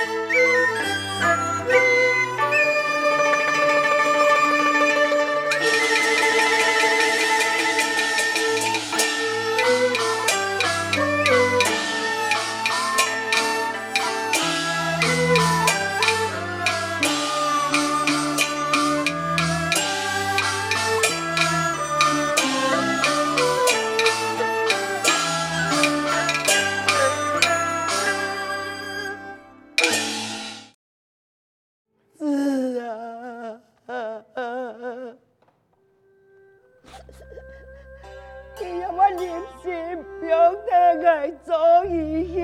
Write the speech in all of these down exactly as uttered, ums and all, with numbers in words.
子啊，你有無忍心放等𠊎做兒戲？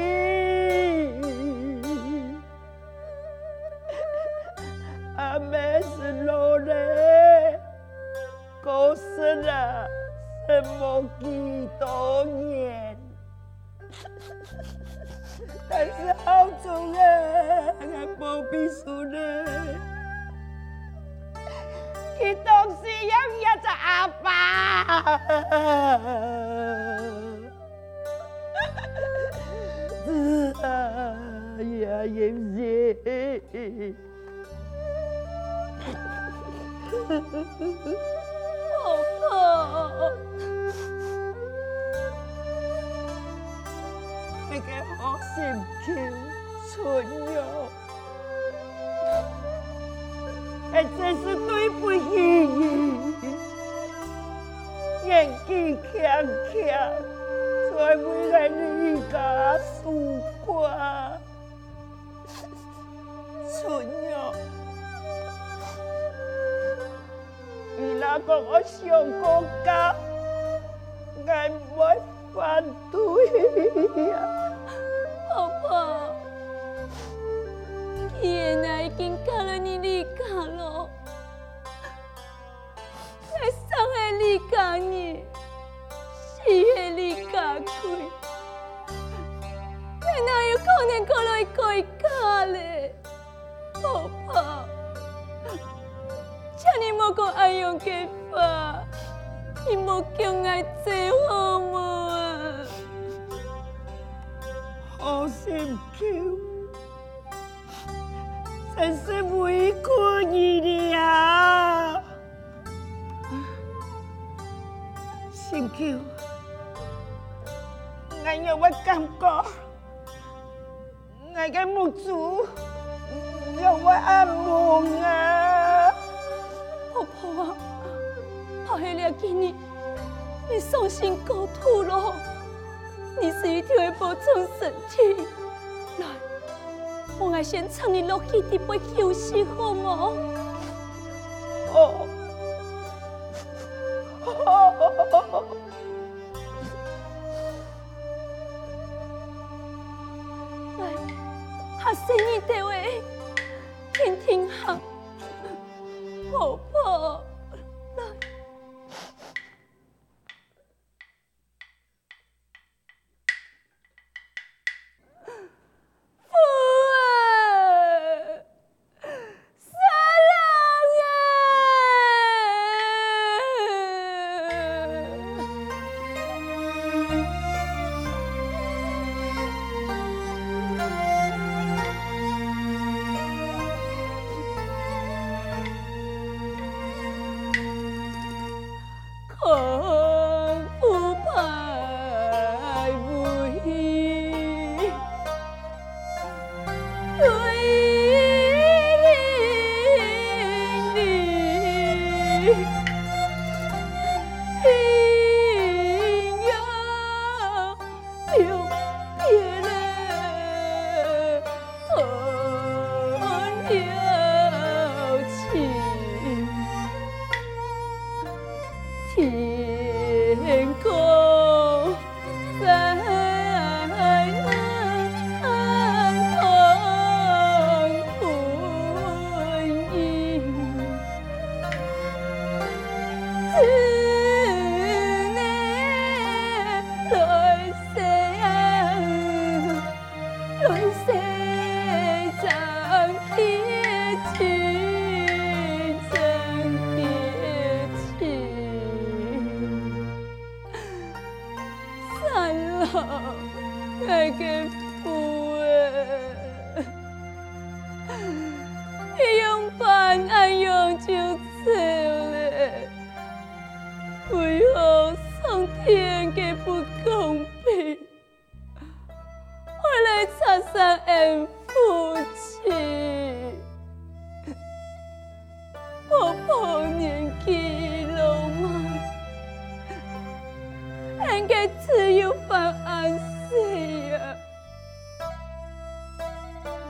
阿姆係老咧，過身啊，係無幾多年。 但係孝忠仔，𠊎無必輸咧。佢當時也有隻阿爸。子啊，也忍心。 婆婆，你个好心臼，春玉，𠊎真係對不起你，年紀輕輕，就為𠊎離家守寡。 春玉，你若講愛相過嫁，𠊎毋會反對啊。婆婆，既然𠊎已經嫁來你這家囉， 𠊎生係這家人，死係這家鬼，𠊎哪有可能過來改嫁咧？婆婆，請你莫講恁樣个話，你莫叫𠊎走好無啊？好心臼， 真係委屈你了啊！心臼，𠊎仰會感覺𠊎个目珠仰會恁蒙啊！婆婆啊，怕係這幾日你傷心過度囉，你自家愛保重身體。來， 𠊎先㧡你落去底背休息好無？哦。來，較細義兜仔，定定行。婆婆，來。天个不公平，會來拆散恩夫妻。婆婆年紀老邁，恩个子又還恁細啊！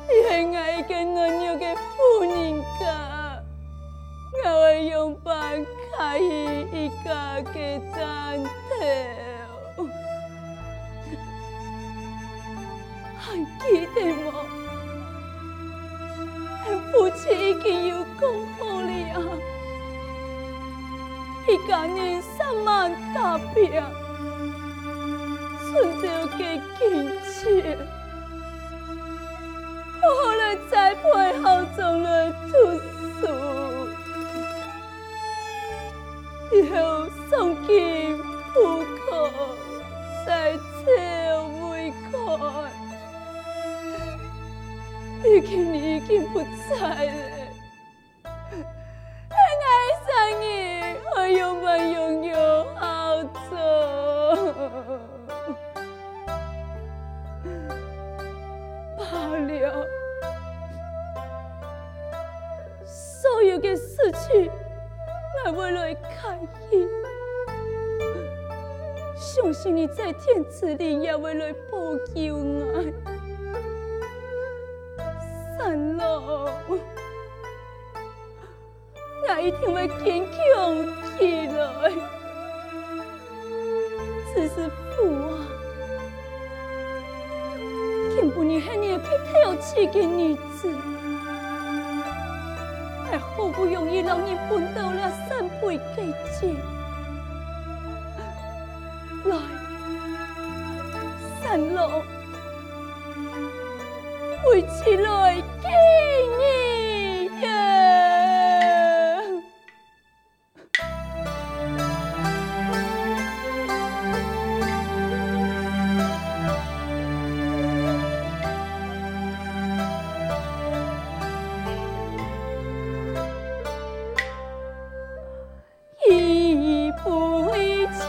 你係𠊎一个軟弱个婦人家，𠊎愛仰般擎起一家个擔頭？還記得無？恩夫妻已經有講好哩啊！一家人煞猛打拚，存到个今日， 好好來栽培孝莊來讀書，以後送進府科，再招媒官。如今你已經不在了， 𠊎一儕人愛仰般擁有孝莊？罷了，所有个事情，𠊎會來牽引。相信你在天之靈也會來保佑𠊎。三郎， 𠊎一定會堅強起來。只是父啊，今晡日係你个頭七个日子，𠊎好不容易摎你分到這三杯个酒。來，三郎， 為自來敬你呀！一杯清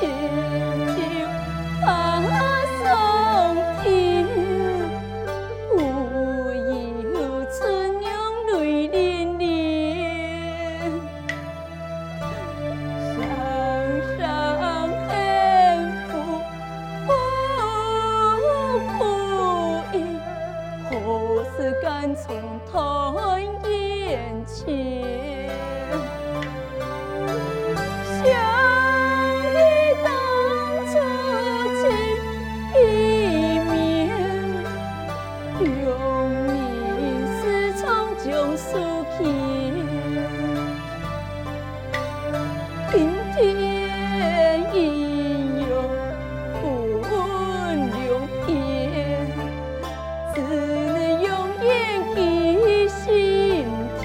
酒怕上天，不由春陽淚漣漣。聲聲恨苦苦苦意，何時敢重 團圓情。想你當初情意綿，用你絲綢將手牽。今天應有分兩片， 只能永遠記心田。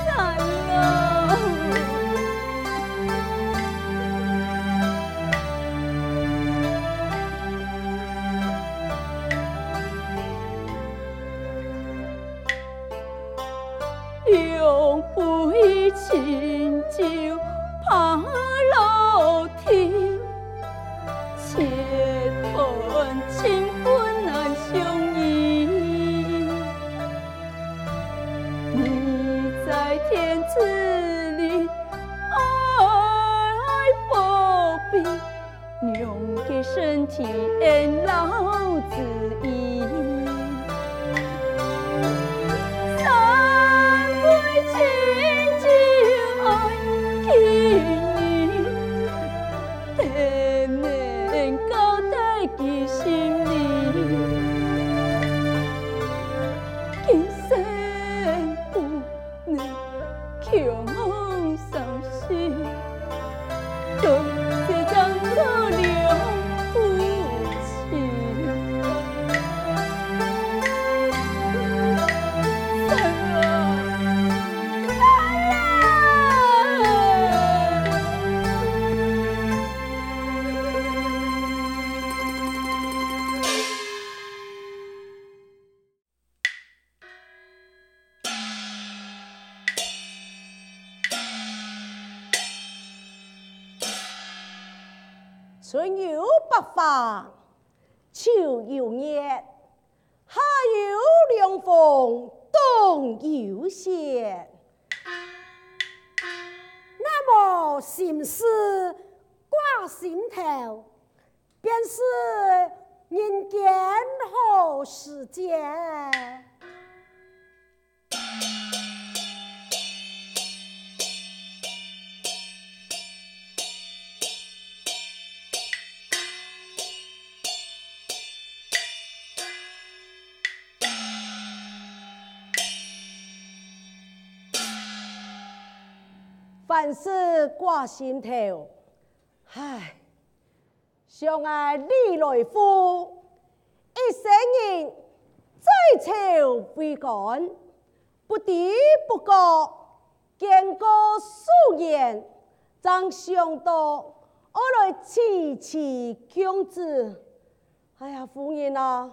三郎，两杯清酒怕老 天，切断情分难相依。你在天之灵，爱保庇，两个身体恩老之意。三杯清酒爱敬你， 定能交代佢心里。今生不能共相惜，多谢当初两夫妻。春有百花，秋有月，夏有涼風，冬有雪。那麼心事掛心頭，便是人間好時節。 凡事掛心頭，唉，想𠊎李來富，一生人在朝為官，不知不覺見過數年，正想到愛來齊齊降旨。哎呀，夫人啊，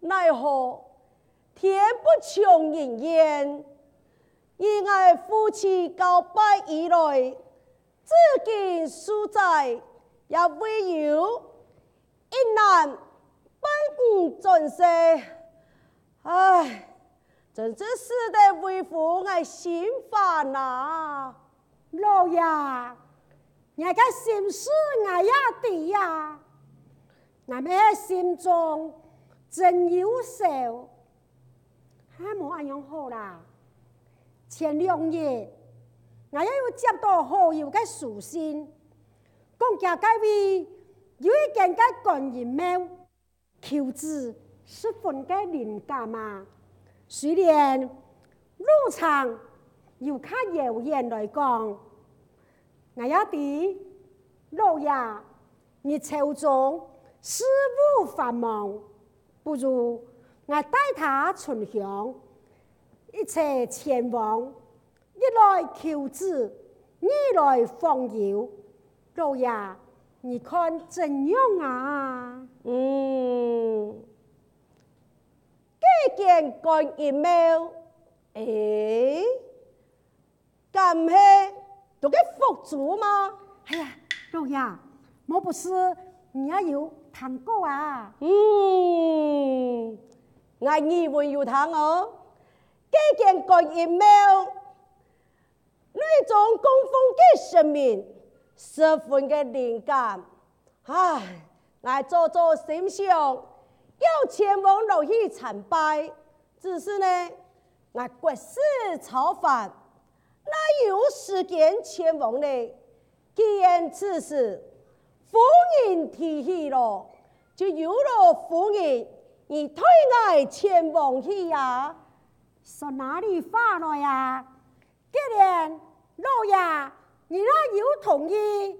奈何天不從人願，以𠊎夫妻交拜以來，至今數載也未有一男半女轉世。唉，真是使得為夫𠊎心煩啊！老爺，你个心事𠊎也知啊。 𠊎乜心中真憂愁。啊，無恁樣好啦。前兩日，𠊎也有接到好友个書信，講佢該位有一間个觀音廟，求子十分个靈感啊。雖然路程有較遙遠來講， 𠊎也知，老爺，你朝中事務繁忙，不如𠊎帶他春香，一齊前往，一來求子，二來訪友。老爺，你看怎樣啊？嗯，該間觀音廟，誒， 敢毋係在該福州嗎？哎呀，老爺，莫不是你也有聽過啊？嗯，𠊎耳聞有聽哦，該間觀音廟，內中供奉个神明，十分个靈感。 唉，𠊎早早心想，要前往落去參拜，只是呢，𠊎國事操煩，哪有時間前往呢？既然此事夫人提起了，就有勞夫人你代𠊎前往去呀。說哪裡話來呀？ 既然老爺你也有同意，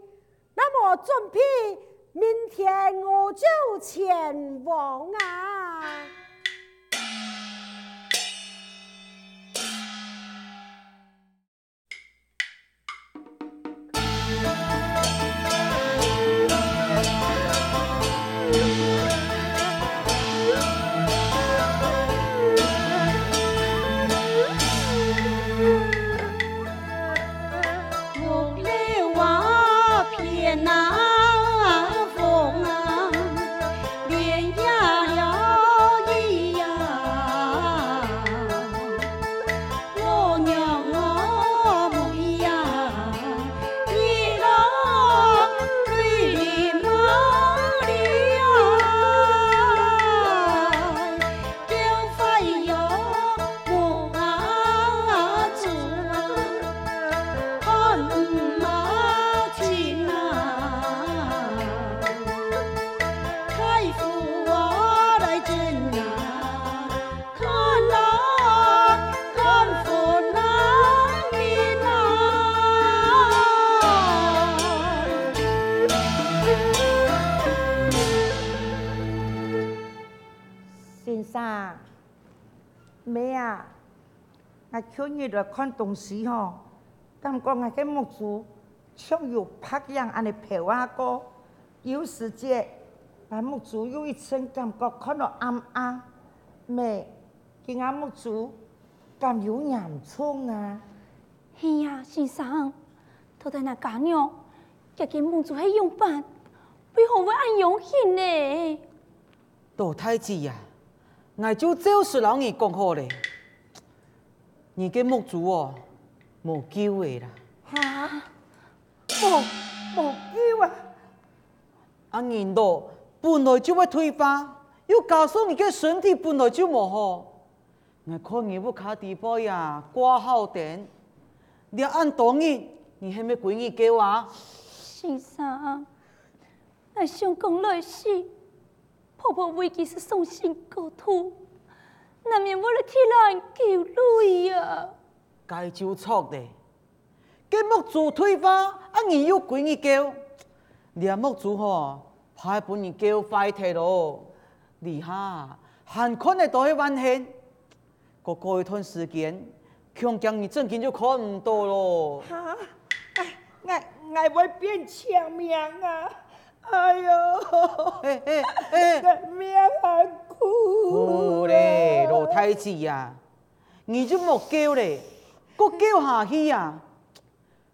那麼準備明天我就前往啊。先生，姆啊，𠊎今日來看東西吼，感覺𠊎个目珠像有白影恁呢飄啊過，有時節，𠊎目珠有一陣感覺看到暗暗。姆，今𠊎目珠敢有嚴重啊？係啊，先生，到底𠊎家娘，佢个目珠係仰般，為何會恁樣形呢？老弟仔啊，𠊎就照實摎你講好咧，你个目珠哦，無救咧啦。哈？無，無救啊？啊，人老本來就會退化，又加上你个身體本來就無好， 𠊎看你屋下底背啊掛號單，這恁多日，你係毋係歸日噭啊？先生，𠊎想講來時，婆婆為佢係傷心過度，難免會來替𠊎流淚啊。該就著咧。 該目珠退化，啊你又歸日噭，這目珠吼，怕分人噭壞忒囉。這下還看得著係還慶，過過一段時間，恐驚你正經就看毋著囉。哈？𠊎𠊎𠊎會變青盲啊！哎喲，哎哎哎，𠊎命還苦！好咧，老弟仔啊， 你就莫噭咧，過噭下去啊，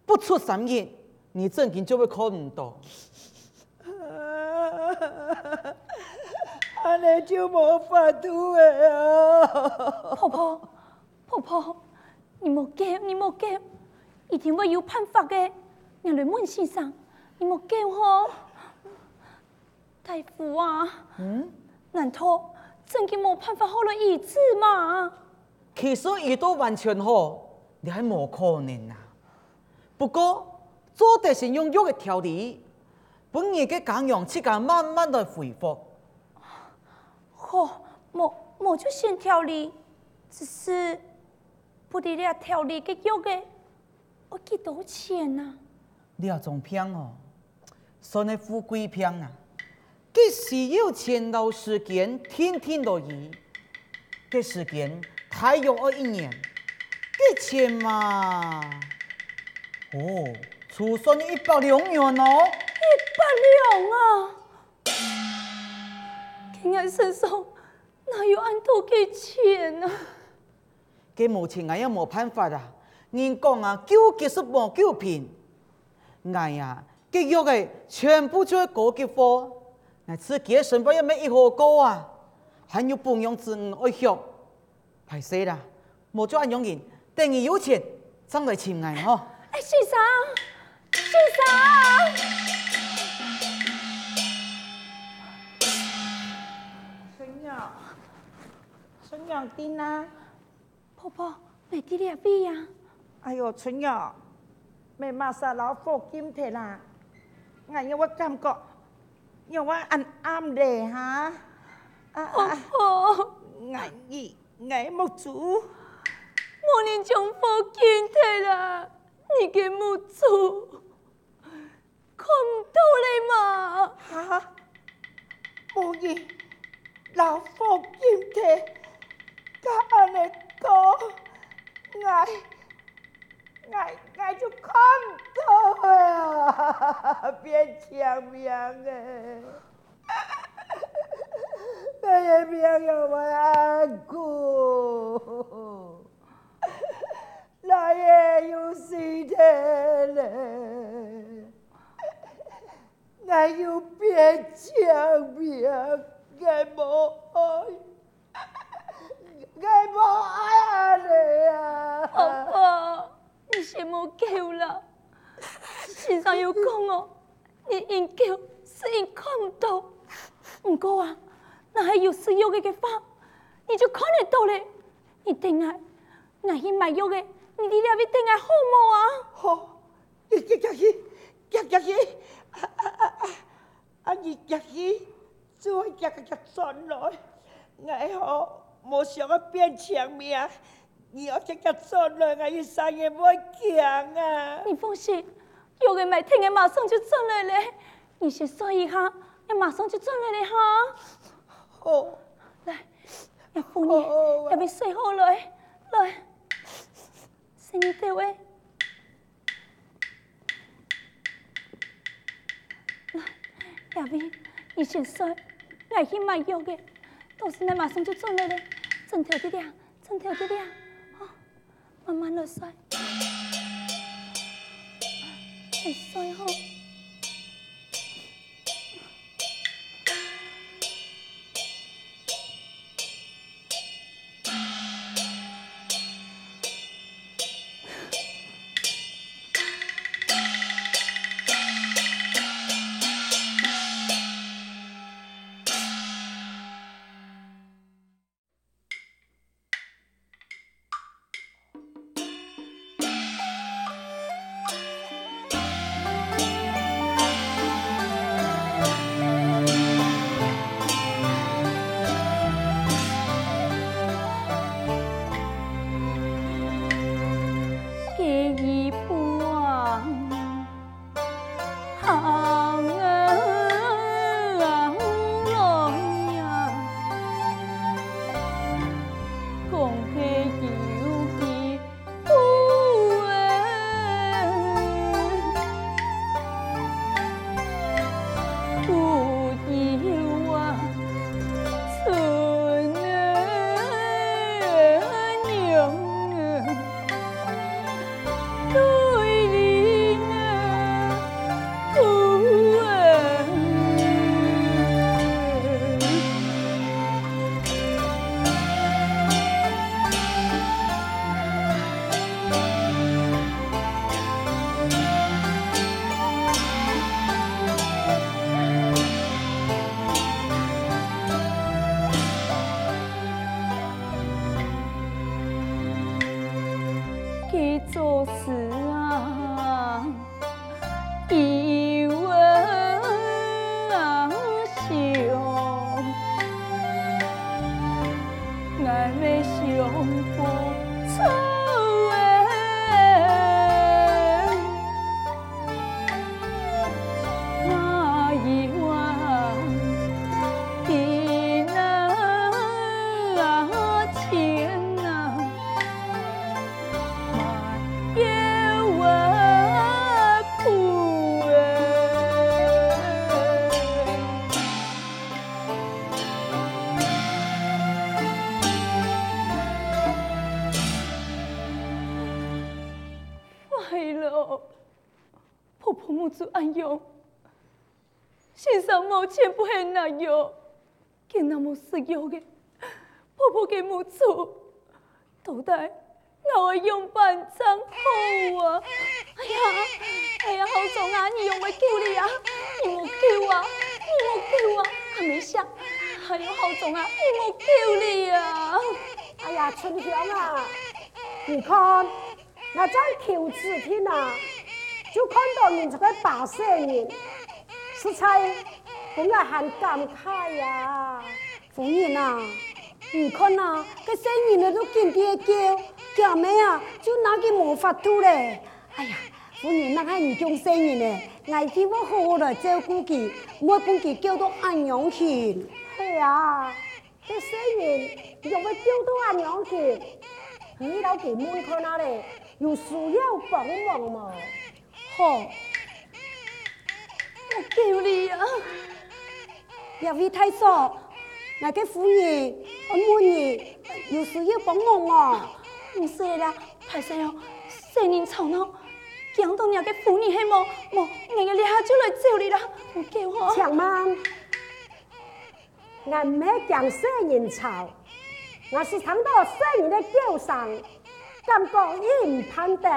不出三日，你正經就會看毋著。恁呢就無法度了啊！婆婆，婆婆，你莫噭，你莫噭，一定會有辦法个。𠊎來問先生，你莫噭吼。大夫啊，嗯？難道正經無辦法好來醫治嗎？ 其實醫到完全好，這係無可能啊。不過，做得先用藥仔調理，分你个家娘自家慢慢來恢復。好，無無就先調理，只是毋知這調理个藥仔愛幾多錢啊？這種病哦， 算係富貴病啊，佢需要錢摎時間定定來醫。該時間大約愛一年，該錢嘛，哦，就算一百兩銀哦。一百兩啊！該𠊎身上哪有恁多个錢啊？ 該無錢𠊎也無辦法啊！人講啊，救急就無救貧。𠊎啊，該藥仔全部就係高級貨，𠊎自家个生活也毋係異好過啊！還有分娘子女愛畜。敗勢啦，無就恁樣形，等你有錢正來尋𠊎吼。哎，先生，先生！春娘，春娘在哪？ 婆婆，你在這位啊？哎喲，春娘，麼儕摎火禁忒啦？𠊎仰會感覺仰會恁暗咧哈？啊啊！婆婆，𠊎，𠊎目珠，無人將火禁忒啦，你个目珠 看毋著咧嘛？哈？無人摎火禁忒，該恁呢講，𠊎，𠊎，𠊎就看毋著啊，變青盲咧！𠊎个命仰會恁苦！ 來仔又死忒咧，𠊎又變青盲，𠊎無愛，𠊎無愛恁呢啊！婆婆，你先莫噭啦。先生有講哦，人應噭係因看毋著。毋過啊，若係有食藥仔个話，你就看得著咧。你等𠊎， 𠊎去買藥仔，你在這位等𠊎好無啊？好，你遽遽去，遽遽去！啊啊啊啊！啊你遽去，就愛遽遽遽轉來。𠊎吼，無想愛變青盲，你愛遽遽轉來，𠊎一儕人會驚啊！你放心，藥仔買忒𠊎馬上就轉來咧。你先睡一下，𠊎馬上就轉來咧哈。好。來， 若婦人，好啊。這位睡好來，來，細人兜仔，來，這位，你先睡，𠊎去買藥仔，到時𠊎馬上就轉來咧。枕頭在這，枕頭在這，好。 慢慢來睡。你睡好。佢做事啊，佢會想，𠊎乜想毋出欸。哪有啊，佢哪有錢啊？ 壞囉，婆婆目珠恁樣，先生無錢分佢拿藥，佢若無食藥个，婆婆个目珠 到底𠊎愛仰般正好啊？哎呀，哎呀，校長啊，你仰會噭哩啊？你莫噭啊，你莫噭啊！阿姆想，哎呀，校長啊，你莫噭哩啊！哎呀，春香啊，你看，𠊎正求子定啊，就看到你這個巴西人，實在分𠊎還感慨呀！ 夫人啊，你看啊，該細人仔都緊在該噭，厥姆啊就拿佢無法度咧。哎呀，夫人，若係你降細人仔，𠊎就會好好來照顧佢，毋會分佢噭到恁樣形。係啊，該細人仰會噭到恁樣形？你去摎佢問看啊咧，有需要幫忙無？ 好，莫噭哩啊！這位大嫂，𠊎个夫人愛問你有需要幫忙無？毋使啦，歹勢哦，細人吵鬧，驚到若个夫人係無？無，𠊎這下就來走哩啦，莫噭哦。請慢！ 𠊎毋係驚細人吵，𠊎係聽到細人个噭聲，感覺已毋盼得，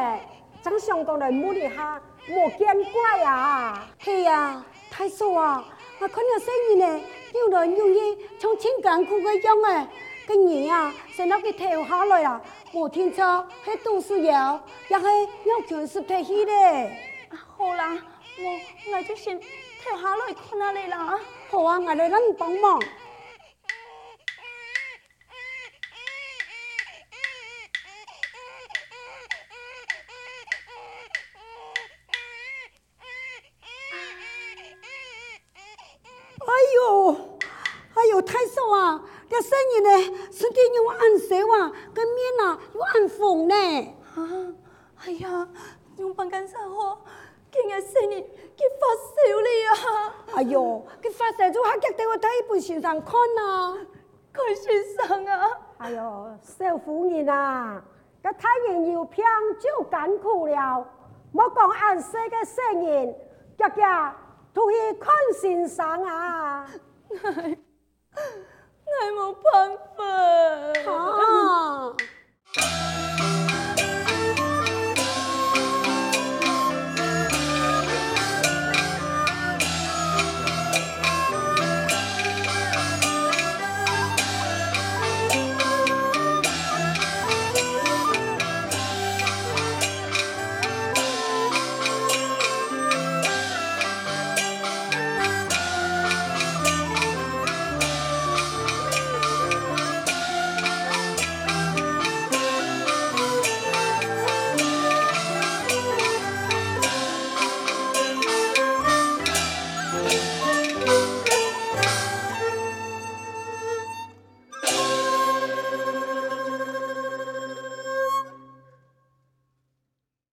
正想講來問一下，莫見怪啊！係啊，大嫂啊，𠊎看這細人仔扭來扭去，像盡艱苦个樣仔。該人啊，先摎佢敨下來啊，無定著係肚屎枵，也係尿勼濕忒去咧。啊，好啦， 無，𠊎就先敨下來看啊咧啦。好啊，𠊎來摎你幫忙。哎喲，哎喲，大嫂啊，這細人仔身體仰恁燒啊，該面啊又恁紅呢。啊，哎呀，仰般間煞好？ 該細人佢發燒哩啊！哎喲，佢發燒就較遽兜愛帶去分先生看啊！看先生啊！哎喲，少夫人啊，該大人有病就艱苦了，莫講恁細个細人，遽遽都去看先生啊！𠊎，𠊎無辦法。